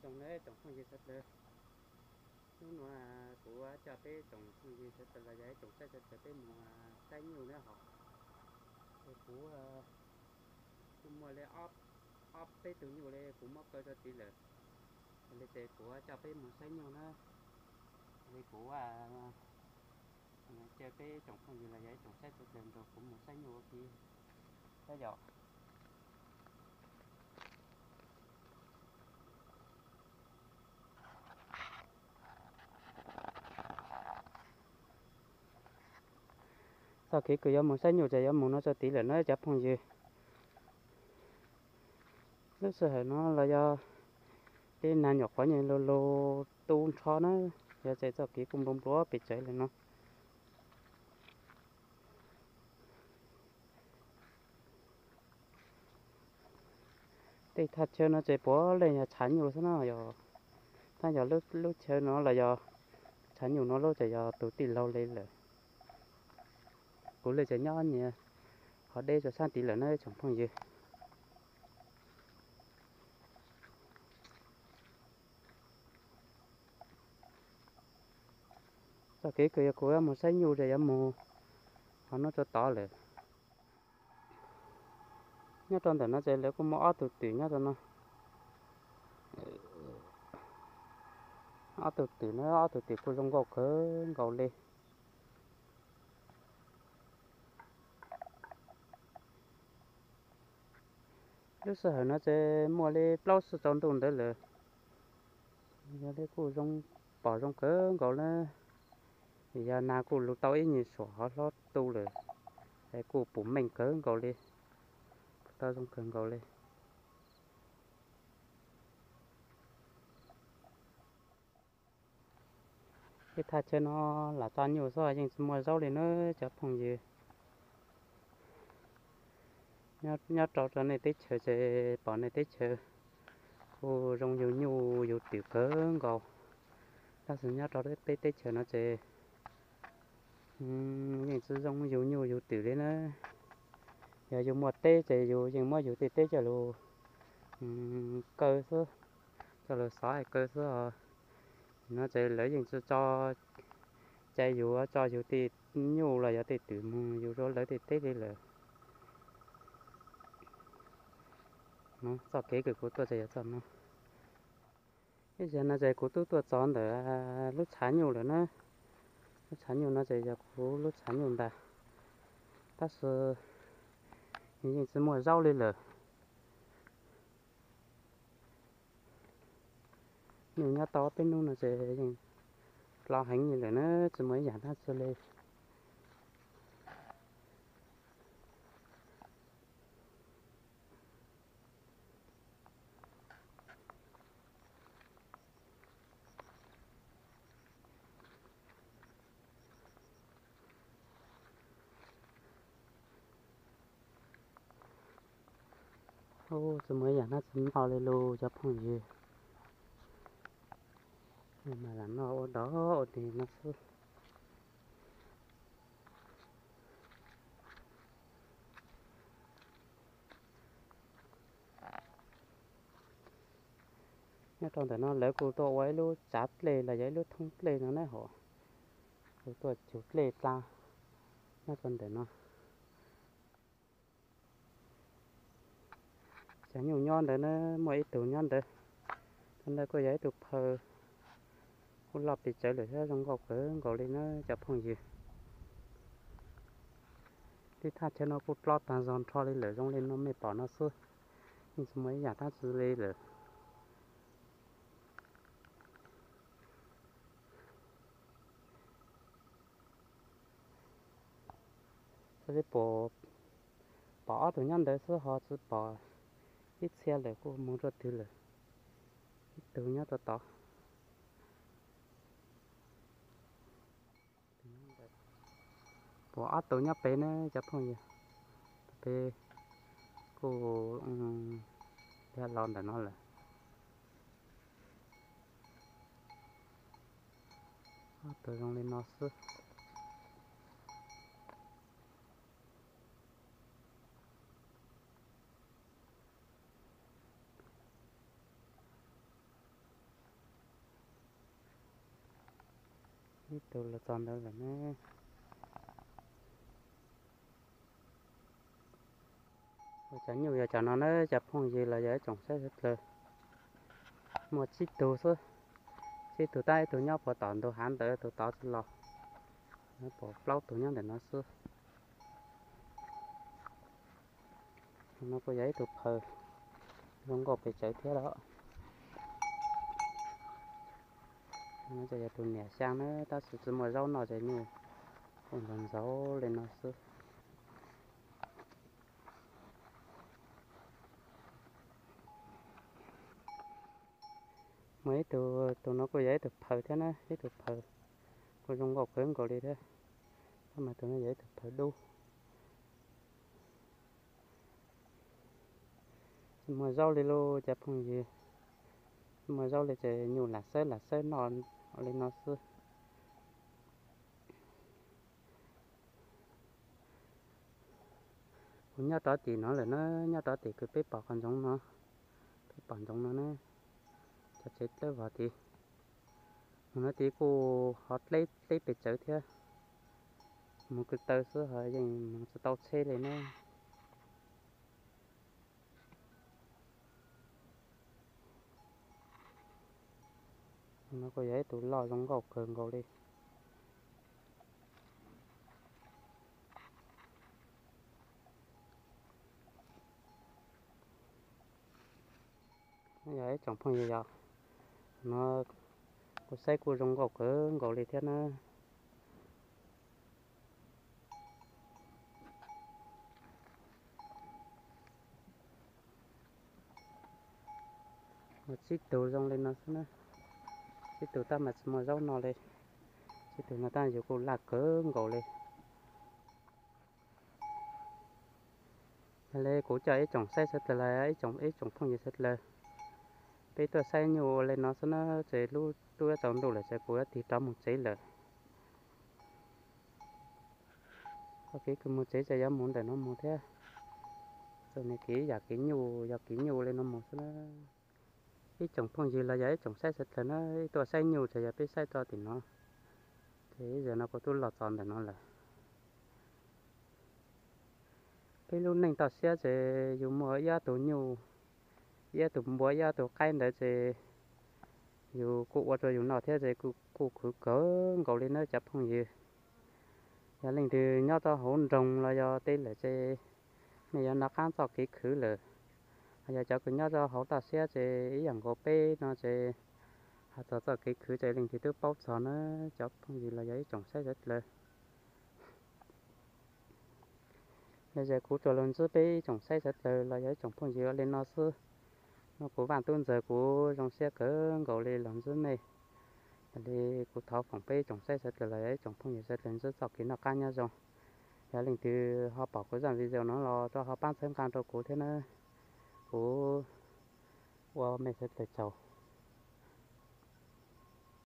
Zoo nawb tsoom phooj ywg sawv daws, hnub no kuv coj peb tsoom phooj ywg sawv daws los yog ib tsoom saib sawv daws peb mus saib nyuj nawb hos. Es kuv kuj muaj li ob peb tug nyuj li kuv muab kaw rau tid lawm. Yog li ces kuv coj peb mus saib nyuj na. Li kuv caw peb tsoom phooj ywg los yog ib tsoom saib sawv daws nrog kuv mus saib nyuj ua ke. Saib yom. Txoj kev kws yuav mus saib nyuj ces yuav mus no rau tid lawm na cov phooj ywg. Lub sij hawm no los yog tej nag nyuam qhuav nyeej lug lug tu nrho na, yog ces txoj kev kuj nplua nplua pes tsawg li no. Tej thaj chaw no ces puav leej yog tshav nyuj xwb na yog. Tab yog lub chaw no los yog tshav nyuj no lub ces yog tus tij laug li lawm. Kuv li ces nyob nyias qhov deb rau sab tid lawm na tsoom phooj ywg. Txoj kev kws yog kuv yuav mus saib nyuj ces yuav mus qhov no rau tod lawm. Nyob rau ntawm no ces lawv kuj muaj ob tug twm nyob rau no. Ob tug twm na, ob tug twm kuj zoo nkauj kawg nkaus li. Lub sij hawm no ces muaj li plaub tsib tsaus ntuj ntawd lawm. Yog li kuj zoo, pom zoo kawg nkaus na. Yog nag kuj lug tau ib nyuag suam hov hlob tu lawm, es kuj pum meej kawg nkaus li, tau zoo kawg nkaus li. Tej thaj chaw no lam tso nyuj xwb yeej tsis muaj zaub li na cov phooj ywg. Nyob rau rau nej teb chaws ces pom nej teb chaws kuj zoo yug nyuj yug twm kawg nkaus, tab sis nyob rau peb teb chaws no ces yeej tsis zoo yug nyuj yug twm li na. Yog yus muaj teb ces yus yeej muab yus tej teb coj lug kaw xwb, coj lug xov kaw xwb os. No ces lawv yeej tsis tso cai yus tso yus tej nyuj los yog tej twm mus yus rau lawv tej teb li lawm. Txoj kev kws kuv tuaj ces yog txoj no. Ib zaug no ces kuv twb tuaj txog ntawm lub tshav nyuj lawm na. Lub tshav nyuj no ces yog kuv lub tshav nyuj ntag, tab sis yeej tsis muaj zaub li lawm. Nyuj nyob tau peb hnub no ces yeej ploj heev li lawm na, tsis muaj ib yam dab tsi li. Ub, tsis muaj ib yam dab tsi noj li lauj cov phooj ywg. Mas lam noj ua dog ua dig no xwb. Nyob rau ntawm no lawv kuj tuaj ua ib lub tsav dlej los yog ib lub thoob dlej no na hos. Kuj tuaj cug dlej dla nyob rau ntawm no. Cov nyuj nyob ntawd na, muaj ib tug nyob ntawd. Tus ntawd kuj yog ib tug phaw, kuj loj pes tsawv lawm thiab zoo nkauj kawg nkaus li na cov phooj ywg. Tej thaj chaw no kuj ploj tag zog nrho li lawm, zoo li no mej pom no xwb, yeej tsis muaj ib yam dab tsi li lawm. Xws li pom, pom ob tug nyob ntawd xwb ho tsis pom ib txhia lawm, kuj mus rau twg lawm. Ib tug nyob rau tod. Pom ob tug nyob pem na cov phooj ywg, pem kuj los ntawm no lawm. Ob tug zoo li no xwb. Ib tug los txog ntawd lawm ne. Cov nyuj yog cov no na cov phooj ywg los yog ib tsoom saib sawv daws. Muaj tsib tug xwb, tsib tug tab ib tug nyob puag tom ntug hav ntawd, tus tod tsis los. Pom plaub tug nyob ntawm no xwb. No kuj yog ib tug phaws zoo nkauj pes tsawv thiab los. Yog tus niam xyaa na, tab sis tsis muaj zaub noj ces nyuj kuj ntxhov ntxhov li no xwb. Muaj ib tug, tus no kuj yog ib tug phaws thiab na, ib tug phaws kuj zoo nkauj kawg nkaus li thiab. Tab mas tus no yog ib tug phaws dub. Tsis muaj zaub li lauj cov phooj ywg. Tsis muaj zaub li ces nyuj lam xawb lam xawb noj li no xwb. Kuv nyob rov tim no lawm na, nyob rov tim kws peb pom qhov ntsoov no, peb pom ntsoov no na, cov tsev dlawb vog tid. Mus no tid kuj ho dleb dleb pes tsawv thiab, mus kwv taw xwb ho yeej mus tsis tau tsheb li na. No kuj yog ib tug loj zoo nkauj kawg nkaus li. Yog ib tsoom phooj ywg yog, no kuv saib kuj zoo nkauj kawg nkaus li thiab na. Muaj tsib tug zoo li no xwb na. Tsib tug tab mas tsis muaj zaub noj li. Tsib tug no tab yus kuj laj kawg nkaus li. Yog li kuv coj ib tsoom saib sawv daws los ib tsoom, ib tsoom phooj ywg sawv daws, peb tuaj saib nyuj ua li no xwb na, ces lub, lub tsaus ntuj lawm ces kuv yuav tig rov mus tsev lawm. Txoj kev kws mus tsev ces yuav mus ntawm no mus thiab. Txoj niag kev yam kev nyuj yog kev nyuj li no mus xwb na. Ib tsoom phooj ywg los yog ib tsoom saib sawv daws na, ib tuaj saib nyuj ces yog peb saib txog tim no, ces ib zaug no kuv twb los txog ntawm no lawm. Peb lub neej toj siab ces yus muaj ib ob tug nyuj, ib ob tug npua, ib ob tug qaib ntawd ces yus kuj ua rau yus noj thiab ces kuj khwv kawg nkaus li na cov phooj ywg. Yog leej twg nyob rau hauv nroog los yog tej lawm ces nej yuav nov qab txoj kev khwv lawm. Yog cov kws nyob rau hauv toj siab ces ib yam nkaus peb no ces hais txog txoj kev khwv ces leej twg twb paub txog na cov phooj ywg los yog ib tsoom saib sawv daws. Yog kuv tsuas los ntsib peb ib tsoom saib sawv daws los yog ib tsoom phooj ywg li no xwb, no kuv Vaj Tub Ntxawg kuv zoo siab kawg nkaus li los ntsib nej. Yog li kuv thov foom peb ib tsoom saib sawv daws los yog ib tsoom phooj ywg sawv daws ntsib txoj kev noj qab nyob zoo. Yog leej twg ho pom kuv zaj video no los rau ho pab txhawb nqa rau kuv thiab na. Kuv ua mej sawv daws tsaug.